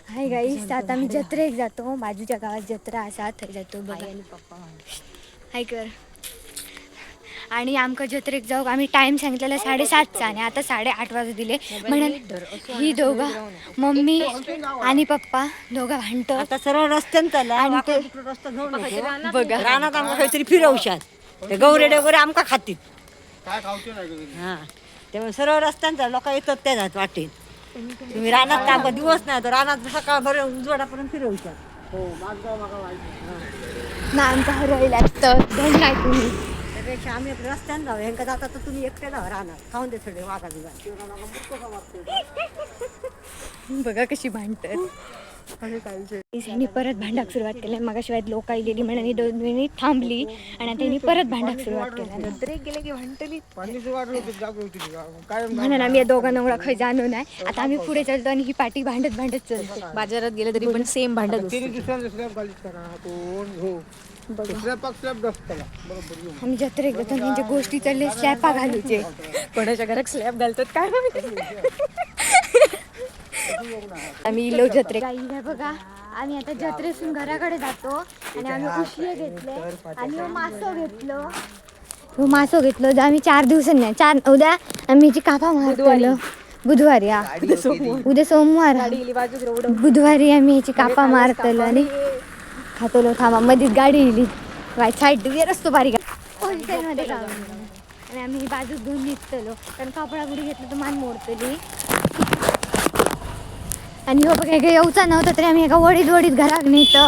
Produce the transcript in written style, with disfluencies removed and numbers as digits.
Hi guys, आता आम्ही जत्रेक जातो. बाजूच्या गावात जत्रा असा, थंय जातो. बघा, हाय कर. आणि आमका जत्रेक जाऊक आम्ही टाइम सांगितलेला 7:30चा आणि आता 8:30 वाजता दिले. म्हणून ही दोघं, मम्मी आणि पप्पा दोघं भांडतात. आता सरळ रस्त्यानं चालला. आणि ते रस्ता जाऊ नको. बघा. रानात आमका काहीतरी फिरवशात, ते गौरेडे वगैरे आमका खातील. काय खावचे नाही कधी. हा, त्यामुळे सरळ रस्त्यानं चाल. लोक येतात त्या जात वाटेत. तुम्ही रानात का आमका दिवस नाही तर रानात सकाळ उजवाडापर्यंत फिरवशात. हो, माझं माका माहिती. ना, आमचा हरवला तर धन नाही तुम्ही. त्यापेक्षा आम्ही आपल्या रस्त्यानं जाऊ. ह्यांका जाता तर तुम्ही एकटे जावा रानात, खाऊन दे थोडे वागा बिगा. बघा कशी भांडतात. ह्यांनी परत भांडाक सुरुवात केली. मगाशिवाय लोक आलेली म्हणून ही 2 मिनिट थांबली आणि आता यांनी परत भांडाक सुरुवात केली. जत्रेक गेले की भांडतली. पाणीची वाट होती, जागृती काय. म्हणून आम्ही या दोघांना एवढा खंय जाणू नाही. आता आम्ही पुढे चालतो आणि ही पाठी भांडत भांडत चालतो. बाजारात गेले तरी पण सेम भांडत असते. तिने दुसऱ्यांदा स्लॅब घालीत करा कोण हो. स्लॅब स्लॅब डसतला बरोबर येऊन. आम्ही जत्रेक जातो आणि त्यांच्या गोष्टी चालले स्लॅपा घालूचे. कोणाच्या घरात स्लॅब घालतात काय माहिती. आम्ही इलो जत्रे. बघा, आम्ही आता जत्रेसून घराकडे जातो आणि आम्ही उशिये घेतले आणि ह्यो मासो घेतलो. ह्यो मासो घेतलो जो आम्ही 4 दिवसांनी नाही, चार, उद्या आम्ही जी कापा मारतलो. बुधवारी, हा, उद्या सोमवार हा. बुधवारी आम्ही ह्याची कापा मारतलो आणि खातलो. थांबा, मधीच गाडी इली. वाय साईड रस्तो बारीक होलसेलमध्ये जाऊन आणि आम्ही ही बाजू घेऊन निघतलो, कारण कापडा गुडी घेतलं तर मान मोडतली. आणि हो बघा, येऊचा नव्हता तरी आम्ही एका वडीत वडीत घराक नेतो.